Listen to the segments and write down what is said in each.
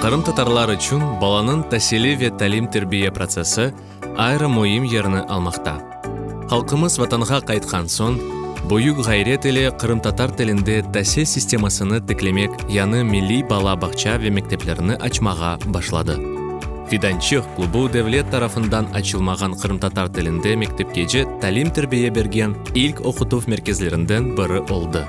Qırımtatarlar içün balanıñ tasili ve talim-terbiye protsessi ayrı müim yerni almaqta. Halqımız Vatanğa qaytqan soñ, büyük ğayret ile qırımtatar tilinde tasil sistemasını tiklemek yañı milliy bala bağça ve mekteplerni açmağa başladı. Fidançıq klubu devlet tarafından açılmağan qırımtatar tilinde mektepkece talim-terbiye bergen ilk oqutuv merkezlerinden biri oldı.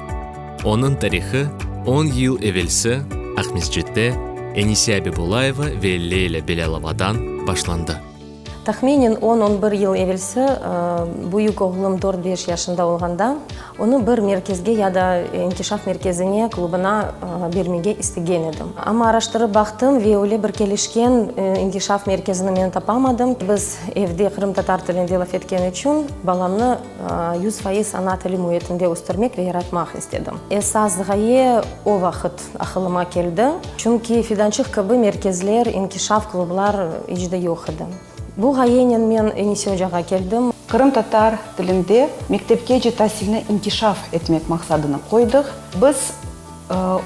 Onıñ tarihı on yıl evelsi Aqmescitte Enise Abibulayeva ve Leylâ Belâlovadan başlandı. Tahminen on-on bir yıl evelsi, büyük oğlum dört-beş yaşında olğanda, onı bir merkezge ya da inkişaf merkezine, klubına bermege istegen edim. Amma araştırıp baqtım ve öyle bir kelişken inkişaf merkezini men tapamadım. Biz evde qırımtatar tilinde laf etken içün balamnı 100% ana tili müitinde östürmek ve yaratmaq istedim. Esas ğaye o vaqıt aqılıma keldi, çünki Fidançıq kibi merkezler, inkişaf klublar iç de yoq edi. Bu ğayenen men Enise ocağa keldim. Qırımtatar tilinde mektepkece tasilni inkişaf etmek maqsadını qoydıq. Biz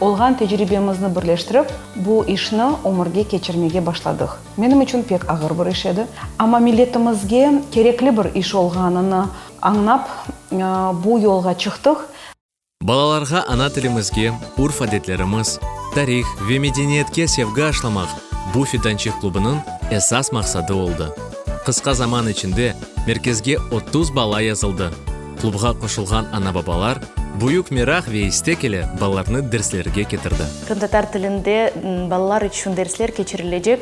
olğan tecribemizni birleştirip, bu işni ömürge keçirmege başladıq. Menim içün pek ağır bir iş edi, amma milletimizge kerekli bir iş olğanını añlap, bu yolğa çıqtıq. Balalarğa ana tilimizge, urf-adetlerimiz, tarih ve medeniyetke sevgi aşlamaq bu Fidançıq klubınıñ esas maqsadı oldı. Qısqa zaman içinde merkezge 30 bala yazıldı. Klubğa qoşulğan ana-babalar büyük meraq ve istek ile balalarnı derslerge ketirdi. Qırımtatar tilinde balalar içün dersler keçirilecek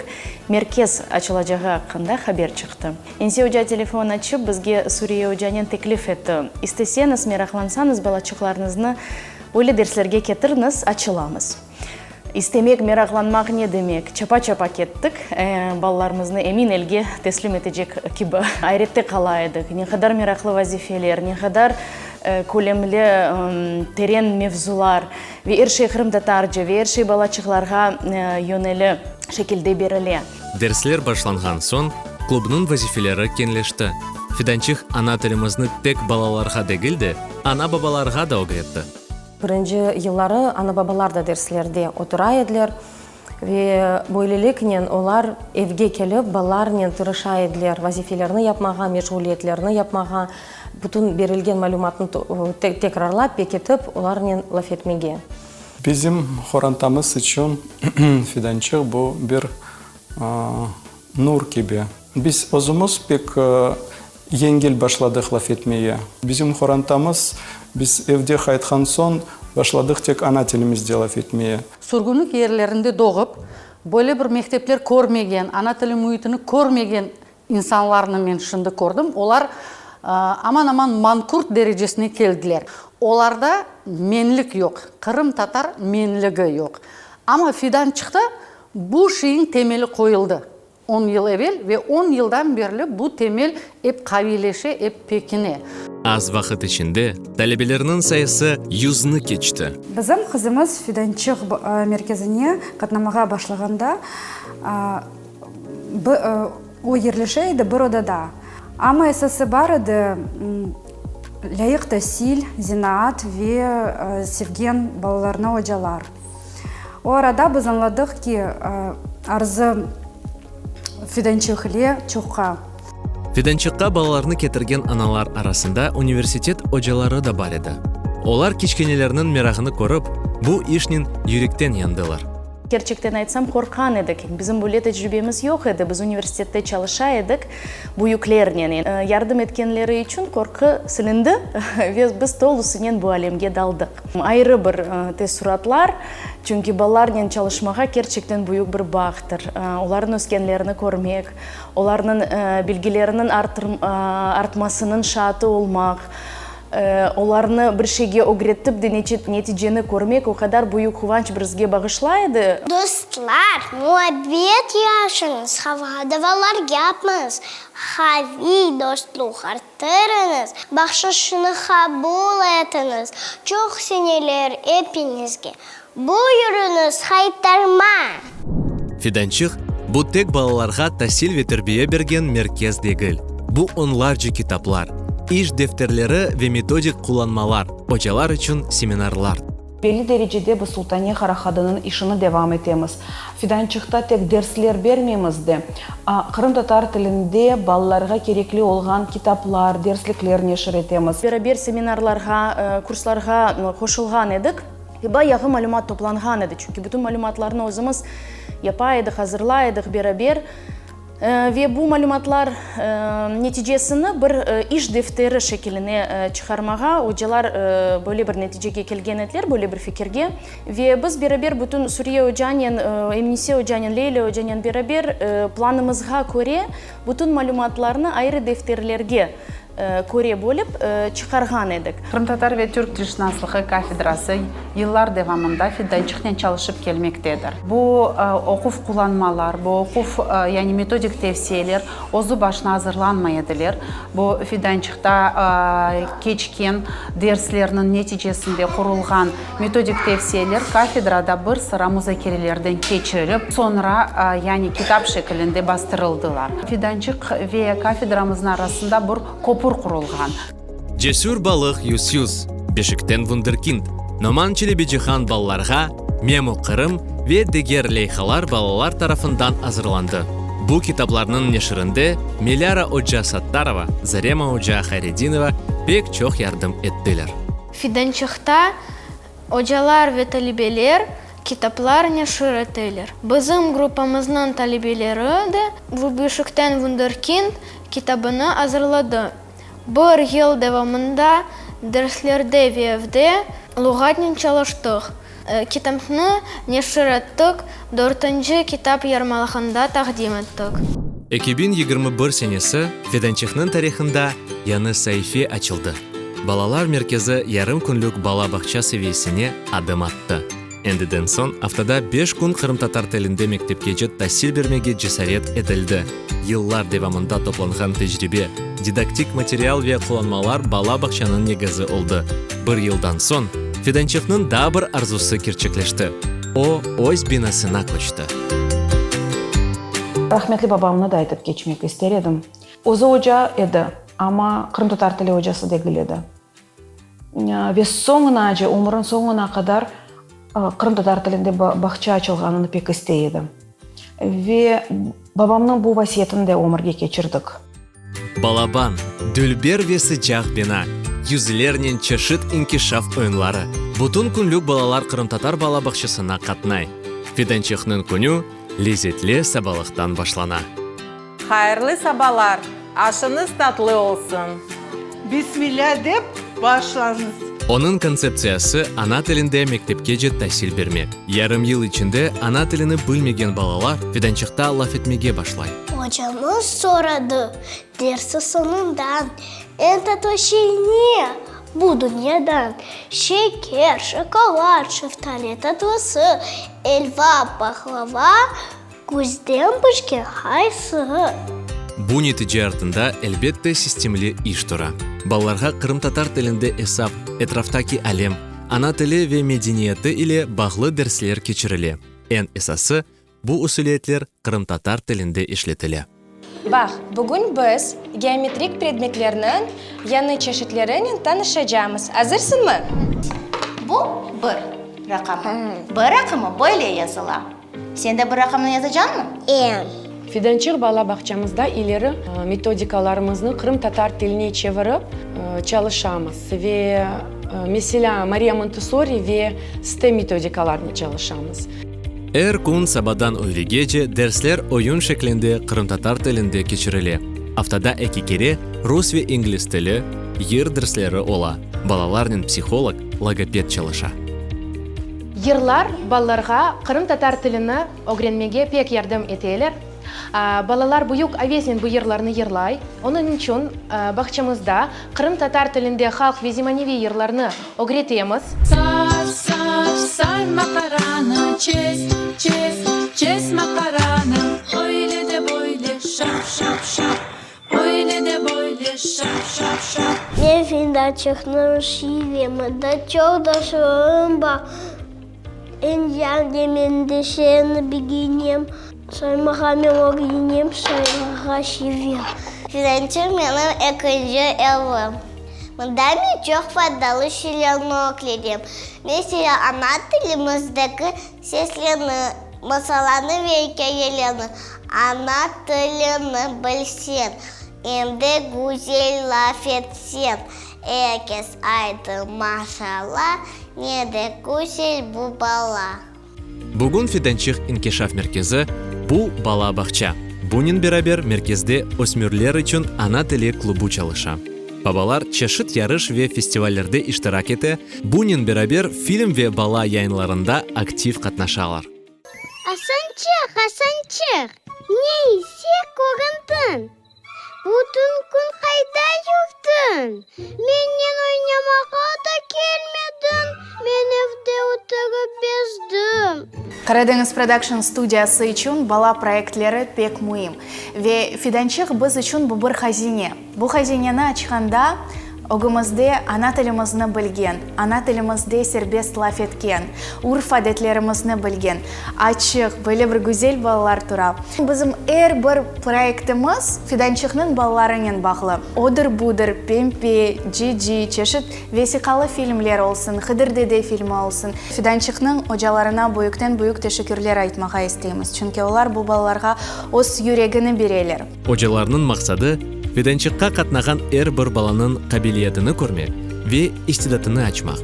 merkez açılacağı aqqında haber çıqtı. Ense oca telefon açıp, bizge Suriye ocanen teklif etti, İsteseñiz, meraqlansañız, balaçıqlarıñıznı böyle derslerge ketiriñiz, açılamız. İstemek, meraqlanmaq ne demek? Çapa-çapa kettik, balalarımıznı emin elge teslim etecek kibi. Ayrette qala edik, ne qadar meraqlı vazifeler, ne qadar kölemli, teren mevzular ve er şey qırımtatarca ve er şey balaçıqlarğa yöneli şekilde berile. Dersler başlanğan soñ, klubnıñ vazifeleri keñleşti. Fidançıq ana tilimizni tek balalarğa degil de, ana-babalarğa da ögretti. Birinci yılları ana-babalar da derslerde otura ediler ve böyleliknen olar evge kelip balalarnen tırışa ediler, vazifelerni yapmağa, meşğuliyetlerni yapmağa, bütün berilgen malümatnı tekrarlap, pekitip, olarnen laf etmege. Bizim qorantamız içün Fidançıq bu bir nur kibi. Biz özümiz pek yengil başladıq laf etmeye. Bizim qorantamız, biz evde qaytqan soñ, başladıq tek ana tilimizde laf etmeye. Sürgünlik yerlerinde doğıp, böyle bir mektepler körmegen, ana tili müitini körmegen insanlarnı men şimdi kördim. Olar aman-aman mankurt derecesine keldiler. Olarda menlik yoq, qırımtatar menligi yoq. Amma Fidançıqta bu şeyiñ temeli qoyuldı. On yıl evel ve on yıldan berli bu temel ep qaviyleşe, ep pekine. Az vaqıt içinde talebelerniñ sayısı yüzni keçti. Bizim qızımız Fidançıq merkezine qatnamağa başlağanda, o yerleşe edi bir odada. Amma esası bar edi, lâyıq tasil, zenaat ve sevgen balalarnı ocalar. O arada biz añladıq ki, arzı Fidançıq ile çoqqa. Fidançıqqa balalarnı ketirgen analar arasında universitet ocaları da bar edi. Olar kiçkenelerniñ merağını körip, bu işnen yürekten yandılar. Kerçekten aytsam, qorqqan edik. Bizim böyle tecribemiz yoq edi, biz universitette çalışa edik büyüklernen. Yardım etkenleri içün qorqu silindi ve biz tolusınen bu alemge daldıq. Ayrı bir teessuratlar, çünki balalarnen çalışmağa kerçekten büyük bir bahtır. Olarnıñ öskenlerini körmek, olarnıñ bilgileriniñ artmasınıñ şaatı olmaq, Olarnı bir şeyge ögretip de neticeni körmek o qadar büyük quvanç bizge bağışlay edi. Dostlar, muabbet yaşıñız, hava-davalar yapmañız, qaviy dostluq arttırıñız, bahşışnı qabul etiñiz, çoq seneler epiñizge. Buyurıñız, Haytarma! Fidançıq, bu tek balalarğa tasil ve terbiye bergen merkez degil. Bu onlarca kitaplar, iş defterleri ve metodik qullanmalar, ocalar içün seminarlar. Belli derecede biz Sultaniye Qarahadınıñ işini devam etemiz. Fidançıqta tek dersler bermeymiz de, qırımtatar tilinde balalarğa kerekli olğan kitaplar, derslikler neşir etemiz. Beraber seminarlarğa, kurslarğa qoşulğan edik ve bayağı malümat toplanğan edi, çünki bütün malümatlarnı özümiz yapa edik, azırlay edik beraber. Ve bu malümatlar neticesini bir iş defteri şekiline çıqarmağa ocalar böyle bir neticege kelgen ediler, böyle bir fikirge. Ve biz beraber bütün Suriye ocanen, Emnise ocanen, Leylâ ocanen beraber planımızğa köre bütün malümatlarnı ayrı defterlerge köre bölip çıqarğan edik. Qırımtatar ve türk tilşınaslığı kafedrası yıllar devamında Fidançıqnen çalışıp kelmektedir. Bu oquv qullanmalar, bu oquv, yani metodik tevsiyeler özü başına azırlanmay ediler. Bu Fidançıqta keçken derslerniñ neticesinde qurulğan metodik tevsiyeler kafedrada bir sıra muzakerelerden keçirilip, soñra, yani kitap şekilinde bastırıldılar. Fidançıq ve kafedramıznıñ arasında bir köpür qurulğan. Cesür balıq Yüz-Yüz, Beşikten vunderkind, Noman Çelebicihan balalarğa, Memo Qırım ve diger leyhalar balalar tarafından azırlandı. Bu kitaplarnıñ neşirinde Melâra oca Sattarova, Zarema oca Hayredinova pek çoq yardım ettiler. Fidançıqta ocalar ve talebeler kitaplar neşir eteler. Bizim gruppamıznıñ talebeleri de Beşikten vunderkind kitabını azırladı. Bir yıl devamında derslerde ve evde luğatnen çalıştıq. Kitapnı neşir ettik, dörtünci kitap yarmalığında taqdim ettik. 2021 senesi Fidançıqnıñ tarihında yañı saife açıldı. Balalar merkezi yarım künlük bala bağça seviyesine adım attı. Endiden soñ aftada beş kün qırımtatar tilinde mektepkece tasil bermege cesaret etildi. Yıllar devamında toplanğan tecribe, didaktik material ve qullanmalar bala bağçanıñ negizi oldı. Bir yıldan soñ Fidançıqnıñ daa bir arzusı kerçekleşti, o, öz binasına köçti. Rahmetli babamnı da aytıp keçmek ister edim. Özü oca edi, amma qırımtatar tili ocası degil edi. Ve soñunace, ömüriñ soñuna qadar qırımtatar tilinde bağça açılğanını pek istey edi. Ve babamnıñ bu vasiyetini de ömürge keçirdik. Balaban, dülber ve sıcaq bina, yüzlernen çeşit inkişaf oyunları, bütün künlük balalar qırımtatar bala bağçasına qatnay. Fidançıqnıñ künü lezetli sabalıqtan başlana. Hayırlı sabalar, aşıñız tatlı olsun! Bismillâ dep başlañız. Onıñ kontseptsiyası, ana tilinde mektepkece tasil bermek. Yarım yıl içinde ana tilini bilmegen balalar Fidançıqta laf etmege başlay. Ocamız soradı dersi soñundan, Eñ tatlı şey ne bu dünyadan? Şeker, şokolad, şeftali tatlısı, elva, paqlava, Küzden pişken qaysı? Bu netice artında, elbette, sistemli iş tura. Balalarğa qırımtatar tilinde esap, etraftaki alem, ana tili ve medeniyeti ile bağlı dersler keçirile. Eñ esası, bu usuliyetler qırımtatar tilinde işletile. Baq, bugün biz geometrik predmetlerniñ yañı çeşitlerinen tanışacamız. Azırsıñmı? Bu bir raqamı. Bir raqamı böyle yazıla. Sen de bir raqamnı yazacañmı? E. Fidançıq bala bağçamızda ileri metodikalarımıznı qırımtatar tiline çevirip çalışamız ve, meselâ, Mariya Montessori ve STEM metodikalarını çalışamız. Er kün sabadan üylegece dersler oyun şeklinde qırımtatar tilinde keçirile. Aftada eki kere rus ve ingliz tili, yır dersleri ola. Balalarnen psiholog, logoped çalışa. Yırlar balalarğa qırımtatar tilini ögrenmege pek yardım eteler. Balalar büyük avesnen bu yırlarnı yırlay. Onıñ içün bağçamızda qırımtatar tilinde halq ve zemaneviy yırlarnı ögretemiz. Sar, sar, sar maqaranı, çez, çez, çez maqaranı, Öyle de böyle şap, şap, şap, öyle de böyle şap, şap, şap. Men Fidançıqnıñ şiveminde çoq dostlarım bar. Endi men de seni begenem, Saymağa men ögrenem, saymağa sevem. Fidançıq menim ekinci evim. Mında men çoq faydalı şeylerni ögrenem. Meselâ, ana tilimizdeki seslerni, masallarnı ve ikâyelerni. Ana tilini bilseñ, em de güzel laf etseñ, er kes aytır, maşalla, ne de güzel bu bala. Bugün Fidançıq inkişaf merkezi, bu bala bağça. Bunen beraber merkezde ösmürler içün ana tili klubu çalışa. Babalar çeşit yarış ve festivallerde iştirak ete, bunen beraber film ve bala yayınlarında aktiv qatnaşalar. Asançıq, Asançıq, ne ise köründiñ? Bütün kün qayda yurdiñ? Mennen oynamağa da kelmediñ, men evde oturıp bezdim. Qaradeñiz Production studiyası içün bala proyektleri pek müim. Ve Fidançıq biz içün bu bir hazine. Bu hazineni açqanda, ögümizde ana tilimizni bilgen, ana tilimizde serbest laf etken, urf-adetlerimizni bilgen, açıq, böyle bir güzel balalar tura. Bizim er bir proyektimiz Fidançıqnıñ balalarınen bağlı. Odır-budır, Pempe, Cici, çeşit vesiqalı filmler olsun, Hıdır dede filmi olsun. Fidançıqnıñ ocalarına büyükten-büyük teşekkürler aytmağa isteymiz, çünki olar bu balalarğa öz yüregini bereler. Ocalarnıñ maqsadı, Fidançıqqa qatnağan er bir balanıñ qabiliyetini körmek ve istidatını açmaq.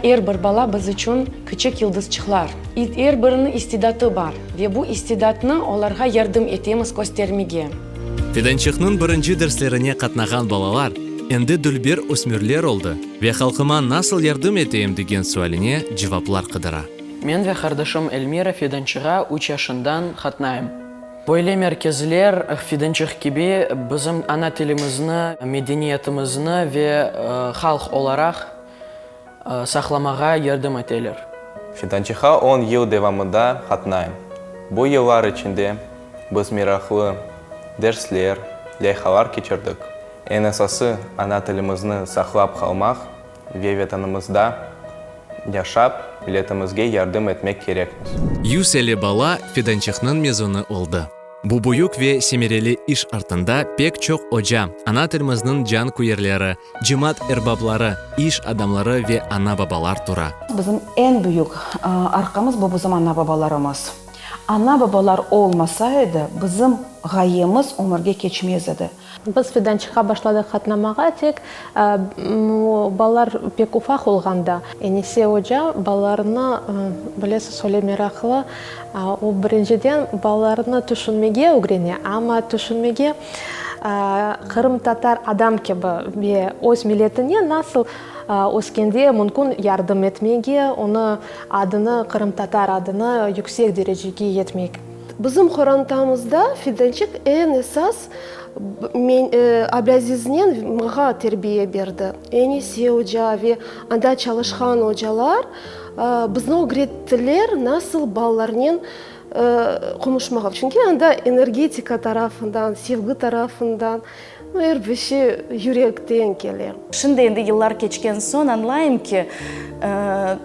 Er bir bala biz içün kiçik yıldızçıqlar. Er biriniñ istidatı bar ve bu istidatnı olarğa yardım etemiz köstermege. Fidançıqnıñ birinci derslerine qatnağan balalar endi dülber ösmürler oldı ve halqıma nasıl yardım eteyim degen sualine cevaplar qıdıra. Men ve qardaşım Elmira Fidançığa üç yaşından qatnayım. Böyle merkezler, Fidançıq kibi, bizim ana tilimizni, medeniyetimizni ve halq olaraq saqlamağa yardım eteler. Fidançıqqa on yıl devamında qatnayım. Bu yıllar içinde biz meraqlı dersler, leyhalar keçirdik. Eñ esası, ana tilimizni saqlap qalmaq ve Vetanımızda yaşap, milletimizge yardım etmek kerekmiz. 150 bala Fidançıqnıñ mezunı oldı. Bu büyük ve semereli iş artında pek çoq oca, ana tilimizniñ cankuyerleri, cemaat erbapları, iş adamları ve ana-babalar tura. Bizim eñ büyük arqamız bu bizim ana-babalarımız. Ana-babalar olmasa edi, bizim ğayemiz ömürge keçmez edi. Biz Fidançıqqa başladıq qatnamağa tek balalar pek ufaq olğanda. Enise oca balalarnı, bilesiz, öyle meraqlı, o birinciden balalarnı tüşünmege ögrene, amma tüşünmege qırımtatar adam kibi ve öz milletine nasıl öskende mümkün yardım etmege, onı adını, qırımtatar adını yüksek derecege yetmek. Bizim qorantamızda Fidançıq eñ esas men Ablâziznen mağa terbiye berdi. Enise oca ve anda çalışqan ocalar bizni ögrettiler nasıl balalarnen qonuşmağa. Çünki anda energetika tarafından, sevgi tarafından, er bir şey yürekten kele. Şimdi endi yıllar keçken soñ añlayım ki,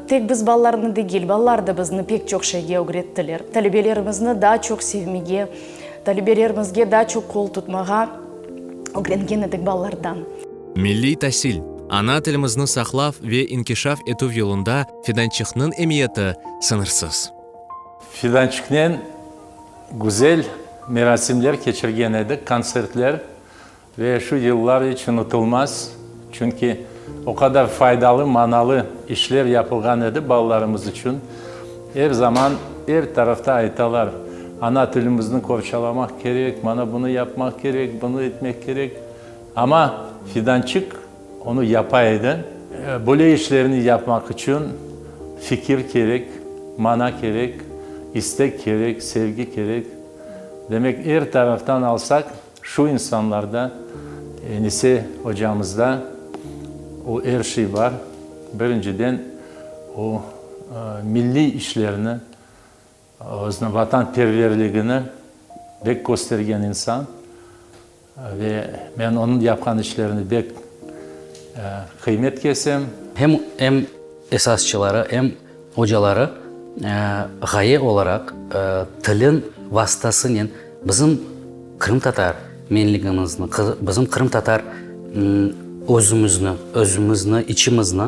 tek biz balalarnı degil, balalar da bizni pek çoq şeyge ögrettiler. Talebelerimizni daa çoq sevmege, talebelerimizge daa çoq qol tutmağa ögrengen edik balalardan. Milliy tasil, ana tilimizni saqlav ve inkişaf etüv yolunda Fidançıqnıñ emiyeti sıñırsız. Fidançıqnen güzel merasimler keçirgen edik, kontsertler. Ve şu yıllar iç unutılmaz, çünki o qadar faydalı, manalı işler yapılğan edi balalarımız içün. Er zaman, er tarafta aytalar, ana tilimizni qorçalamaq kerek, mana bunı yapmaq kerek, bunı etmek kerek. Amma Fidançıq onı yapa edi. Böyle işlerni yapmaq içün fikir kerek, mana kerek, istek kerek, sevgi kerek. Demek, er taraftan alsaq, Şu insanlarda, Enise ocamızda o er şey bar. Birinciden, o milliy işlerni, özüniñ vatanperverligini bek köstergen insan. Ve men onıñ yapqan işlerini bek qıymet kesem. Hem em esasçıları, em ocaları ğaye olaraq tilin vastasınen bizim qırımtatar menligimizni, bizim qırımtatar. Özümizni, özümizni, içimizni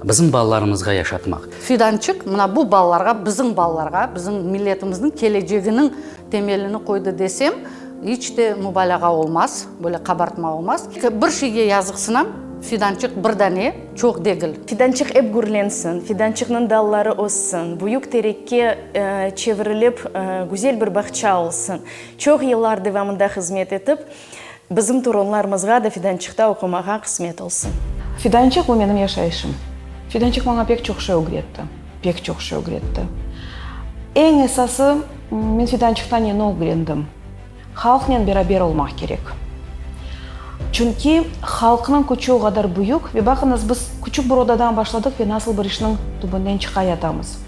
bizim balalarımızğa yaşatmaq. Fidançıq mına bu balalarğa, bizim balalarğa, bizim milletimizniñ keleceginiñ temelini qoydı desem, iç te mubalâğa olmaz, böyle qabartma olmaz. Bir şeyge yazıqsınam, Fidançıq bir dane, çoq degil. Fidançıq ep gürlensin, fidançıqnıñ dalları össin, büyük terekke çevirilip, güzel bir bağça olsun. Çoq yıllar devamında hızmet etip, bizim torunlarımızğa da Fidançıqta oqumağa qısmet olsun. Fidançıq bu menim yaşayışım. Fidançıq maña pek çoq şey ögretti, pek çoq şey ögretti. Eñ esası, men Fidançıqta neni ögrendim? Halqnen beraber olmaq kerek. Çünki halqnıñ küçü o qadar büyük ve baqıñız, biz küçük bir odadan başladıq ve nasıl bir işniñ tübünden çıqayatamız.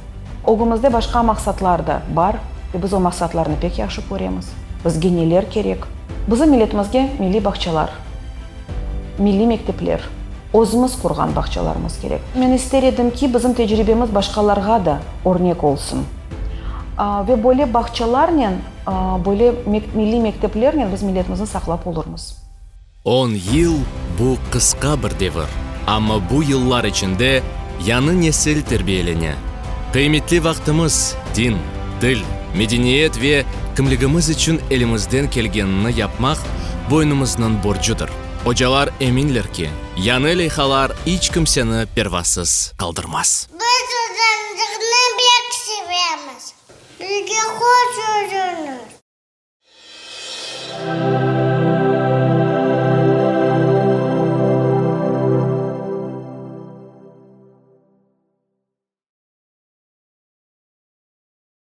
Ögümizde başqa maqsatlar da bar ve biz o maqsatlarnı pek yahşı köremiz. Bizge neler kerek? Bizim milletimizge milliy bağçalar, milliy mektepler, özümiz qurğan bağçalarımız kerek. Men ister edim ki, bizim tecribemiz başqalarğa da örnek olsun. Ve böyle bağçalarnen, böyle milliy mekteplernen biz milletimizni saqlap olurmız. On yıl, bu qısqa bir devir, amma bu yıllar içinde yañı nesil terbiyelene. Qıymetli vaqtımız din, til, medeniyet ve kimligimiz içün elimizden kelgenini yapmaq boynumıznıñ borcudır. Ocalar eminler ki, yañı leyhalar iç kimseni pervasız qaldırmaz. Biz ocañıznı bek sevemiz. Bizge hoş olduñız.